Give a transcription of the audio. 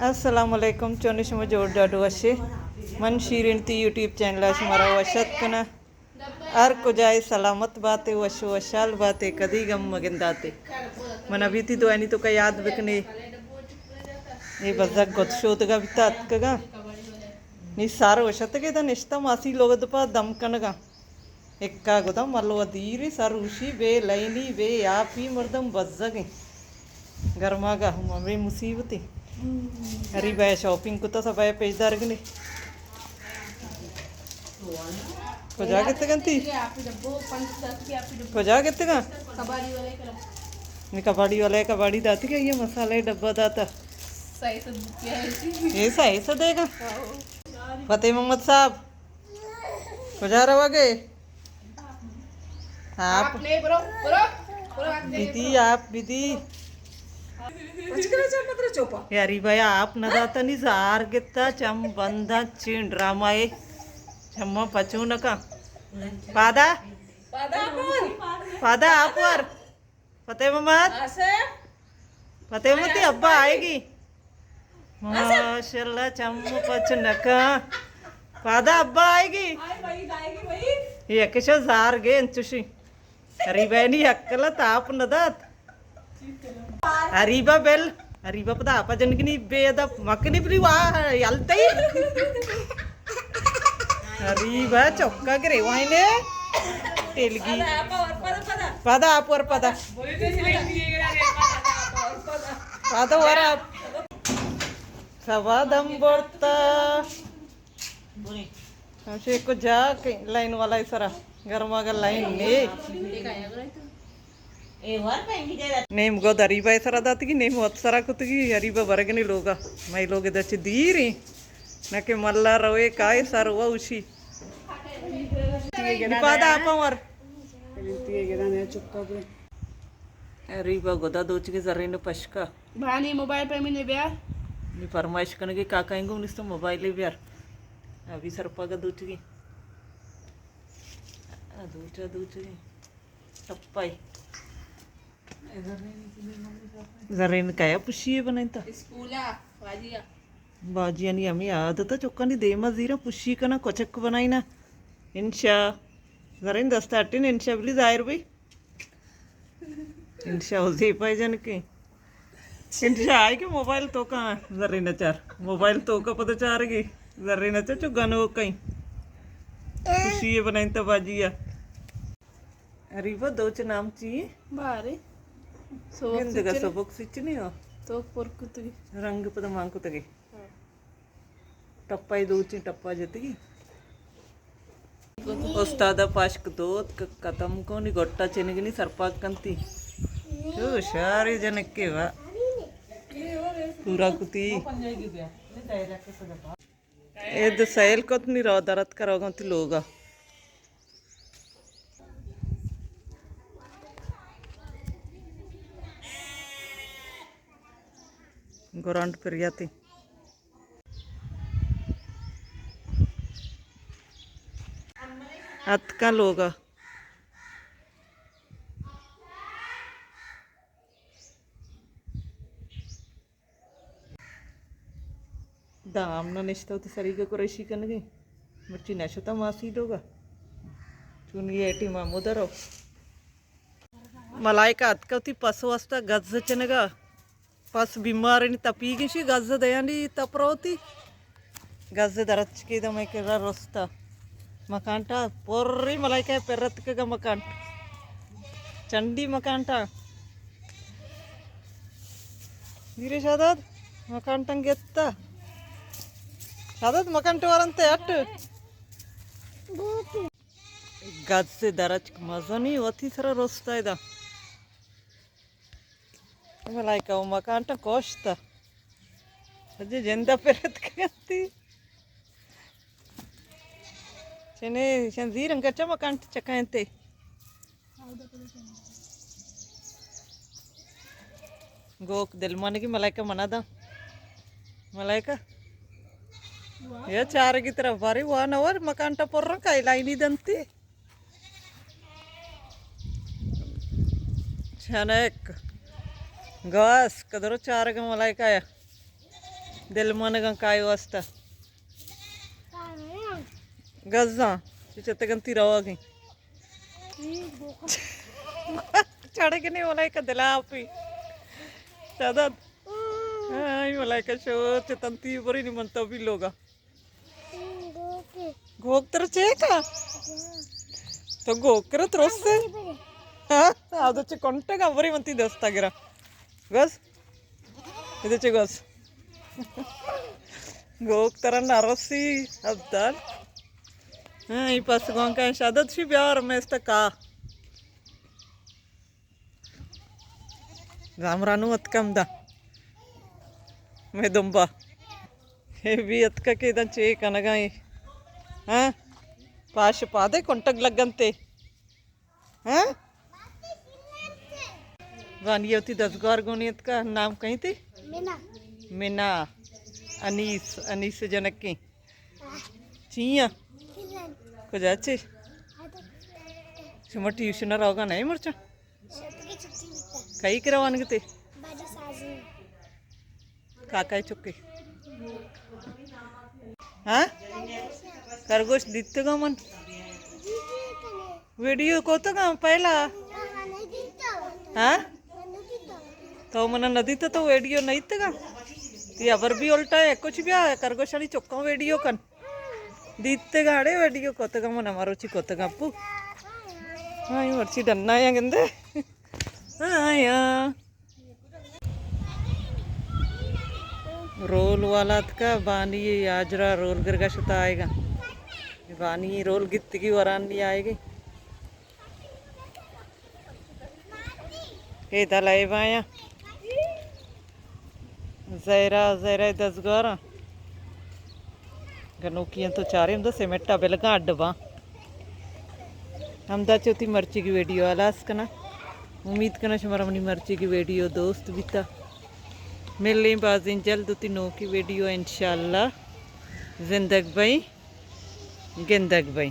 السلام علیکم، چون شما؟ جوڑ ڈاڈ وشے؟ من شیرین تی یوٹیوب چینل ءَ شمارا وش اتک کناں۔ ہر کجائے سلامت باتے، وش و وشحال باتے، کدی غم مگنداتے۔ من ابھی تی دوانی تو کا یاد بکنے۔ اے بزگ گد شودگا بیتا اتکگا۔ نی سار وشتگے دا نشتا ماسی لوگ دپا دم کنگا۔ اکا گدا ملو دیری سر اوشی بے لائنی بے آپی مردم بزگیں۔ گرماگا ہم ہمے مصیبتے۔ اری بے شاپنگ کتا سبا پیش دارگنے۔ کجا گتگ انتی؟ کجا گتگ؟ نی کباڑی والے کباڑی داتی کہ یہ مسالے ڈبہ داتا۔ اے سائے سدے گا۔ فتح محمد صاحب۔ کجا روگ ئے؟ آپ۔ آپ نے برو، برو، برو، آپ نے بدی، برو۔ آپ بدی۔ پچ کرا چا پتر چوپا۔ یاری بھائی آپ نہ داتا نی زار گتا چم بندا چین ڈرامہ اے۔ چما پچو نکا۔ پادا۔ پادا آپ ور۔ پادا آپ ور۔ فتح محمد۔ آصف۔ فتح محمد تی ابا آئے گی۔ ماشاءاللہ، چم پچ نکا۔ پادا ابا آئے گی۔ یہ کشا زار گے انچوشی۔ اری بینی اکل تاپ ندات۔ اریبا بل، اریبا پدا آپا جنگنی بے ادب مکنی بلی وا یلتئی۔ اریبا چکا گریوائنے۔ تیلگی۔ پدا آپ ور پدا۔ پدا ور آپ۔ سوا دم برتا۔ ہمشے کو جا کہ لائن والا سرا گرما گا لائن نے۔ نیم گد اریبا سرا داتگی، نیم وت سرا کتگی، اریبا برگنی لوگا۔ مئی لوگ دچ دیری۔ نہ کہ ملا روے کائے سر و اوشی۔ پادا آپا ور۔ اریبا گدا دوچگی زرین پشکا۔ بھانی موبائل پہ منے بیار۔ نی فرمائش کنگے کاکا انگو نیست موبائل بیار۔ ابھی سرپاگا دوچگی۔ آ دوچا دوچگی۔ ٹپائی۔ زرین کایا پشی بنائیں تا؟ اسکولا، باجیا۔ باجیانی ہمیں عادت ہے، چکانی دیما زیرا پشی کنا، کچک بنائینا۔ انشا۔ زرین دست اٹین انشا بلی ظاہر بھی۔ انشا و زیپا جنکے۔ انشا آئی کہ موبائل تو کا زرین چار۔ موبائل تو کا پتہ چار گی۔ زرین چار چو گنو کئی۔ خوشی بنائیں تا باجیا۔ اریبا دوچ نام چی؟ بارے۔ سبک گندگا سچنے۔ سبک سچنے ہو۔ تو پر کتگی۔ رنگ پدا مان کتگی۔ ٹپا ای دوچیں ٹپا جتگی۔ استاد پاشک دوت ک-، ختم کونی گٹا چنگنی سرپاک کنتی۔ چو شاری جنکے وا۔ پورا کتی۔ اے دو سیل کت نی رو درت کرو گنتی لوگا۔ گرانڈ پریاتی۔ اتکا لوگا۔ دا۔ ہمنا نشتہ وتی سریگا قریشی کنگی۔ مرچی نشتہ ماسی لوگا۔ چونی ایٹی مامو درو۔ ملائکہ اتکا وتی پس واسطہ گز چنگا۔ پس بیمارانی تپیگی شی، گز دیانی تپ روتی۔ گز درچکی دمے کرا رستا۔ مکانٹا پوری ملائکہ پرتکگا مکانٹ۔ چنڈی مکانٹا۔ دیرے شاداد، مکانٹاں گتا۔ شاداد، مکانٹ ورنتے اٹ۔ گز سے درچک مزنی وتی سرا رستا ادا۔ ملائکہ و مکانٹاں کوشتا۔ اجے جندا پرتکگنتی۔ چنے، چن زیرن کچا مکانٹ چکائنتے۔ گوک دل مانگی ملائکہ منا دا۔ ملائکہ۔ یا چارگی طرف باری وانور مکانٹا پرن کا لائنی دنتی۔ چنک۔ گاس کدرو چارگ ملائکہ یا۔ دل مانگاں کائی واسطہ۔ گزاں۔ چہ چتگنتی رواگیں۔ چڑگنے ملائکہ دلاپی۔ شاداد۔ ہاں، ملائکہ شو چتنتی بری نی من تو بھی لوگا۔ گوک تر چیکا؟ تو گوک کرت رستے؟ ہاں، آدو چہ کنٹگا بری من تی دستا گرا۔ گز؟ ادے چہ گز؟ گوک تر نہ رسی، ابدال۔ ہاں، ای پس گوانکا شاداد شی بیار میستا کا۔ زامرانو اتکم دا۔ میں دمبا۔ اے بھی اتکا کہ داں چے کنگا اے۔ ہاں؟ پاش پادے کنٹگ لگنتے۔ ہاں؟ وانی وتی دزگار گونی اتکا، نام کہیں تے؟ منا۔ منا۔ انیس، انیس جنکیں۔ چیاں؟ کجا چے؟ شما ٹیوشن روگا نہیں مرچا؟ کئی کرا وانگتے؟ کاکای چکے۔ ہاں؟ خرگوش دیتگا من۔ ویڈیو کوتگا پہلا۔ ہاں؟ تو منا ندیتا تو ویڈیو نیتگا۔ تی ابر بھی الٹا ہے، کچھ بھی آ، خرگوشانی چکا ویڈیو کن۔ دیتگا اڑے ویڈیو کتگا من مروچی کتگا پو۔ ہاں، مرچی ڈنا یا گندے۔ ہاں، یا۔ رول والا اتکا، بانی آجرا رول گرگا شتا آئیگا۔ بانی رول گتگی وران نہیں آئیگی۔ اے دلائے بایا۔ زہرا، زہرا دزگاراں۔ گنوکی انت تو چارے ہمدا سیمنٹا بلگاں اڈ باں۔ ہمدا چہ وتی مرچیگی ویڈیو ہلاس کناں۔ امید کناں شمارا منی مرچیگی ویڈیو دوست بیتا۔ ملیں بازیں جلد وتی نوکی ویڈیو انشاءاللہ۔ زندگ بئیں، گندگ بئیں۔